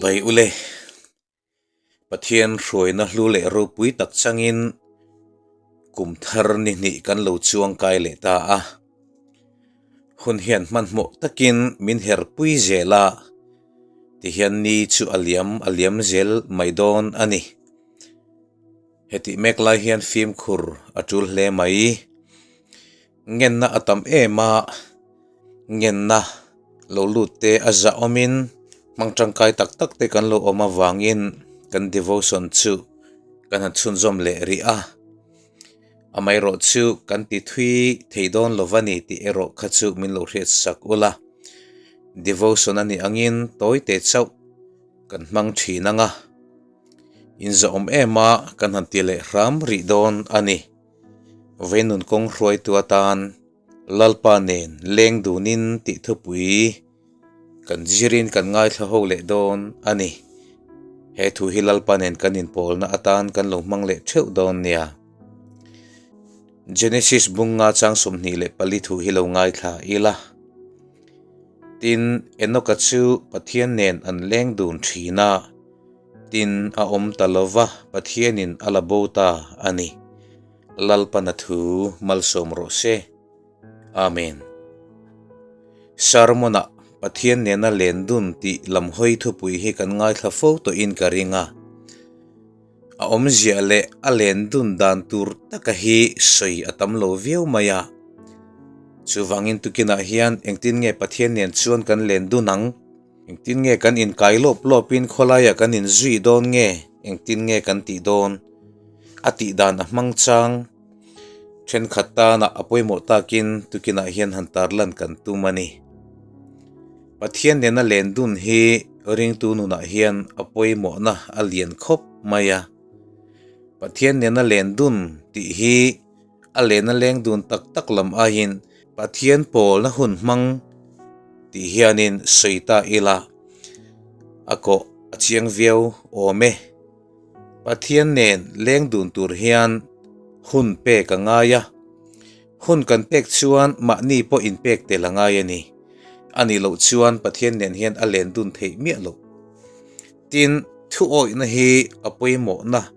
Chibai ule. Pathian hruaina hlu leh ropui tak changin kum thar ni hnih kan lo chuang kai leh ta a. Hun hian hmanhmawh takin min herpui zel a, tihian ni chu a liam a liam zel mai dawn a ni. Hetih mek lai hian fimkhur a tul hle mai. Ngenna a tam em a, ngenna lo lut te a zah awmin hmang tangkai tak tak te kan lo awm avangin kan devotion chu kan han chhunzawm leh rih a. Amaherawh chu kan ti thui thei dawn lo va ni tih erawh kha chu min lo hriat sak ula. Devotion a nih angin tawi te chauh kan hmang thin ang a, inzawhawm em a kan han ti leh hram rih dawn a ni. Veinun kawng hruaitu atan Lalpa nen leng dunin tih thupui kan zirin kan ngaithla ho leh dawn a ni. He thu hi Lalpa nen kan inpawlna atan kan lo hmang leh theuh dawn nia. Genesis bunga chang 24 thu hi lo ngaithla ila. Tin, Enoka chu Pathian nen an leng dun thin a. Tin, a awm ta lo va, Pathianin a la bo ta a ni. Lalpana thu malsawm rawh se. Amen. Sermon-ah Pathian nena len dun tih lam hawi thupui hi kan ngaithla fo tawhin ka ring a. A awmzia leh a len dun dan tur taka hi sawi a tam lo viau mai a. Chuvangin tukinah hian engtin nge Pathian nen chuan kan len dun ang? Engtin nge kan inkai lawp lawpin khawlaiah kan inzui dawn nge? Engtin nge kan tih dawn? A tih dan a hmang chang thenkhat tana a pawimawh takin tukinah hian han tarlan kan tum a ni. Pathian nena len dun hi ringtu nunah hian a pawimawhna a lian khawp mai a. Pathian nena len dun tih hi A lehna leng dun tak tak lam aiin Pathian pawlna hun hmang tih hianin sawi ta ila a kawh a chiang viau awm e. Pathian nen leng dun tur hian hun pek a ngai a, hun kan pek chuan mahni pawh inpek tel a ngai a ni. A nih loh chuan Pathian nen hian a len dun theih miah loh. Tin, thuawihna hi a pawimawhna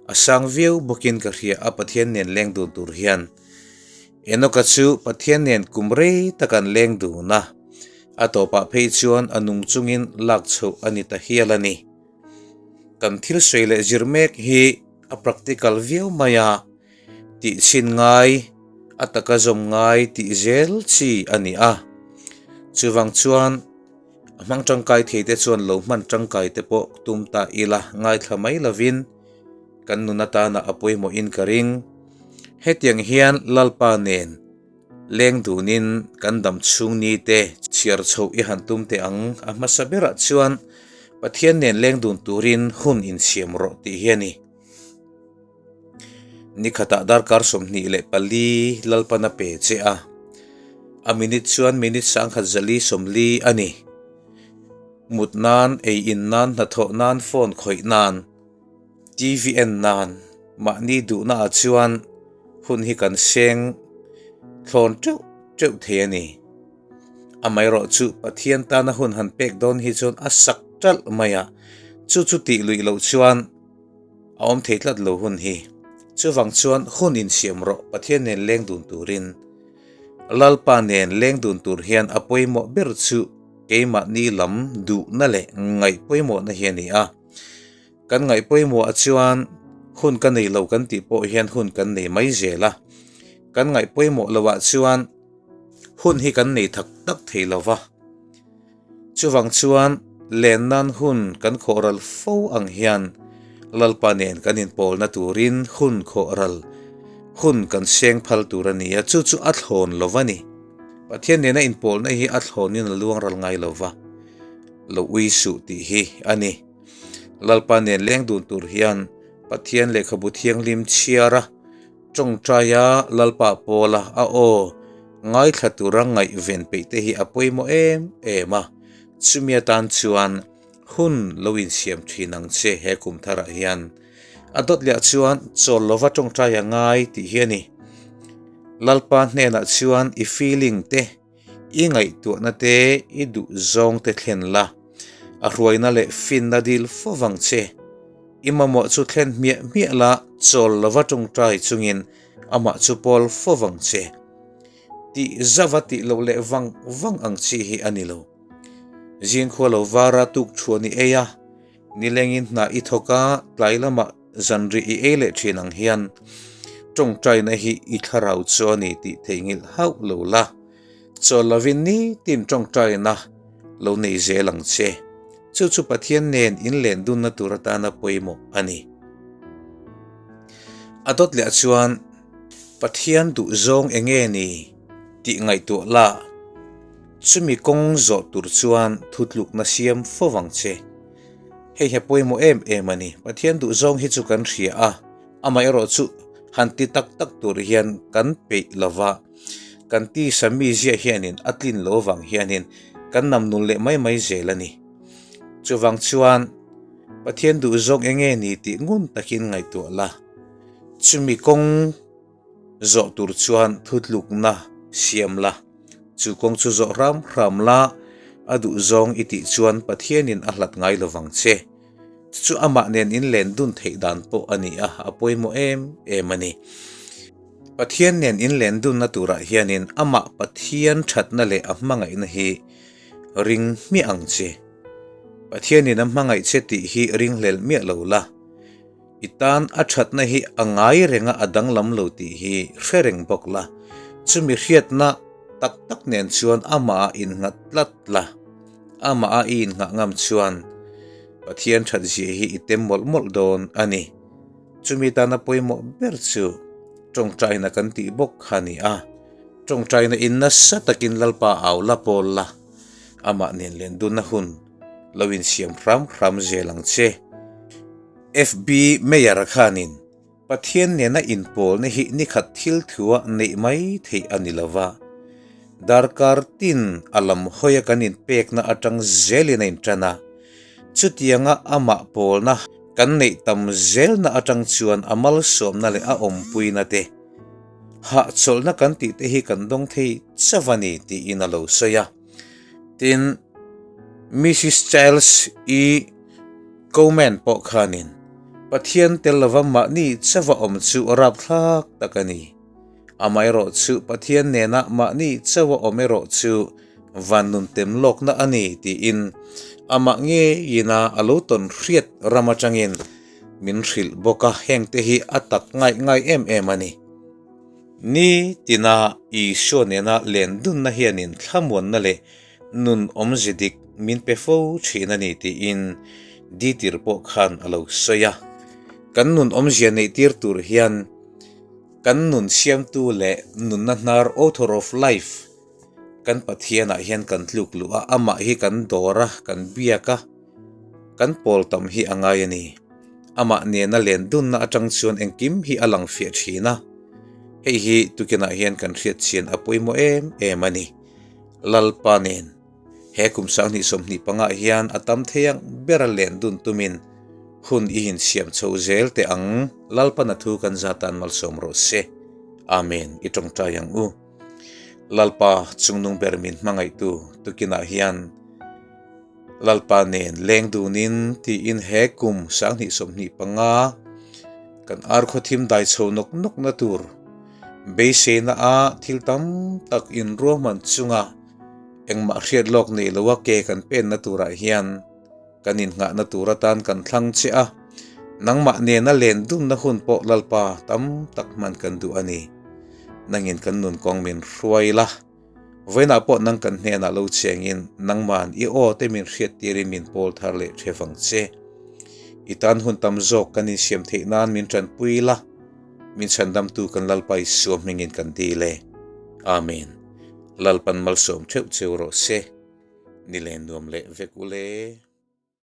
A sang viau bawkin ka hria a Pathian nen leng dun tur hian. Enoka chu Pathian nen kum rei tak an leng dun a, a tawpah phei chuan a nung chungin lak chhoh a ni ta hial a ni. Kan thil sawi leh zir mek hi a practical viau mai a, tih chhin ngai, a taka zawm ngai tih zel chi a ni a. Chuvang chuan. A hmang tangkai thei te chuan lo hman tangkai te pawh tum ta ila ngaithla mai lovin kan nun atana a pawimawhin ka ring. Hetiang hian Lalpa nen leng dunin kan dam chhung ni te chhiar chhoh i han tum teh ang. A hmasa berah chuan Pathian nen leng dun turin hun insiam rawh tih hi a ni. Nikhatah darkar 24 Lalpan a pe che a, a minute chuan minute sangkhat zali sawmli a ni. Mut nan, ei in nan, hnathawh nan, phone khawih nan, TV en nan, mahni duhna ah chuan hun hi kan seng thlawn teuh teuh thei a ni. Amaherawh chu Pathian tana hun han pek dawn hi chuan a sak talh mai a, chu chu tih luih loh chuan, A awm thei tlat lo hun hi. Chuvang chuan hun insiam rawh Pathian nen leng dun turin. Lalpa nen leng dun tur hian a pawimawh ber chu keimahni lam duhna leh ngaih pawimawhna hi a ni a. Kan ngaih pawimawhah chuan hun ka nei lo kan tih pawh hian hun kan nei mai zel a. Kan ngaih pawimawh lohah chuan hun hi kan nei tak tak thei lo va. Chuvang chuan len nan hun kan khawhral fo ang hian Lalpa nen kan inpawlna turin hun khawhral hun kan seng phal tur a ni a, chu chu a thlawn lo va ni. Pathian nena inpawlna hi a thlawnin a luang ral ngai lo va, lo ui suh tih hi a ni. Lalpa nen leng dun tur hian Pathian lehkhabu thianghlim chhiar a, Tawngtaia Lalpa Pawla a aw ngaithla tura ngaihven peih te hi a pawimawh em em a, chumi atan chuan hun lo insiam thin ang che he kum tharah hian. A dawt leh chuan chawl lova tawngtai a ngai tih hi a ni. Lalpa hnenah chuan i feeling te, I ngaihtuahna te, i duh zawng te thlen la. A hruaina leh finna dil fo vang che. I mamawh chu thlen hmiah hmiah la, chawl lova tawngtai chungin amah chu pawl fo vang che. Tih zava tih loh leh vang vang ang chi hi a ni lo. Zingkhua lo vara tuk thuan i ei a, nilengin hna i thawk a, tlai lamah zanrih i ei leh thin ang hian tawngtaina hi i thlarau chu a ni tih theihnghilh hauh lo la. Chawl lovin nitin tawngtaina lo nei zel ang che. Chu chu Pathian nen inlen dunna tur atana pawimawh a ni. A dawt leh chuan Pathian duhzawng eng nge ni tih ngaihtuah la, chumi kawng zawh tur chuan thutlukna siam fo vang che. Hei hi a pawimawh em em a ni. Pathian duhzawng hi chu kan hria a, amaherawhchu han ti tak tak tur hian kan peih lova. Kan tisa mi ziah hianin a tlin lo vang hianin kan nam nun leh mai mai zel a ni. Chuvang chuan Pathian duh zawk eng nge ni tih ngun takin ngaihtuah la. Chumi kawng zawh tur chuan thutlukna siam la. Chu kawng chu zawh hram hram la, a duh zawng i tih chuan Pathianin a hlat ngai lo vang che. Chu chu amah nen inlen dun theih dan pawh a ni a, a pawimawh em em a ni. Pathian nen inlen dunna turah hianin amah Pathian thatna leh a hmangaihna hi ring hmiah ang che. Pathianin a hmangaih che tih hi ringhlel miah lo la. I tan a thatna hi a ngai renga a danglam lo tih hi hre reng bawk la. Chumi hriatna tak tak nen chuan amah ah innghat tlat la. Amah ah i inngah ngam chuan Pathian thatzia hi i tem mawlh mawlh dawn a ni. Chumi tana pawimawh ber chu tawngtaina kan tih bawk kha a ni a, tawngtaina in nasa takin Lalpa au la pawl la, amah nen len dunna hun lo insiam hram hram zel ang che. FB Mayor khanin Pathian nena inpawlna hi nikhat thil thua neih mai theih a ni lova, darkar tin a lam hawia kan inpekna atang zelin a intan a, chutianga amah pawlna Kan neih tam zelna atang chuan a malsawmna leh a awmpuina te, hahchawlhna kan tih te hi kan dawng thei chauh a ni tiin a lo sawi a. Tin, Mrs Charles E. Coleman pawh khanin, Pathian tel lova mahni chauha awm chu rapthlak tak a ni. Amaherawhchu Pathian nena mahni chauha awm erawh chu van nun tem lawkna a ni tiin amah ngeiina a lo tawn hriat ram atangin min hrilh bawk a, hengte hi a tak ngai ngai em em a ni. Ni tina Isua nena len dunna hianin thlamuanna leh nun awmze dik min pe fo thin a ni tiin Ditir pawh khan a lo sawi a. Kan nun awmzia neihtir tur hian Kan nun siamtu leh nunna hnar Author of Life kan Pathianah hian kan tluk luh a, amah hi kan dawr a, kan biak a, kan pawl tam hi a ngai a ni. Amah nena len dunna atang chuan engkim hi a lang fiah thin a, hei hi tukinah hian kan hriat chian a pawimawh em em a ni. Lalpa nen. He kum 2025 ah hian a tam thei ang bera len dun tumin hun i insiam chho zel teh ang, Lalpana thu kan za tan malsawm rawh se. Amen i tawngtai ang u. Lalpa chungnung ber min hmangaihtu tukinah hian Lalpa nen leng dunin tiin he kum 2025 kan ar khawthim dai chho nawk nawkna tur beiseina a thil tam tak inruahman chunga Engmah hriat lawk nei loa ke kan penna turah hian kan innghahna tur atan kan thlang che a, nangmah nena len dunna hun pawh Lalpa tam tak hman kan duh a ni. Nangin kan nun kawng min hruai la, vawiinah pawh nang kan hnenah lo chengin nangman i aw te min hriattirin min pawl thar leh ṭhe vang che. I tan hun tam zawk kan insiam theih nan min ṭanpui la, min chhandamtu kan Lalpa Isua hmingin kan dil e. Amen. Lalpan malsawm theuh cheu rawh se. Ni len nuam leh vek u le.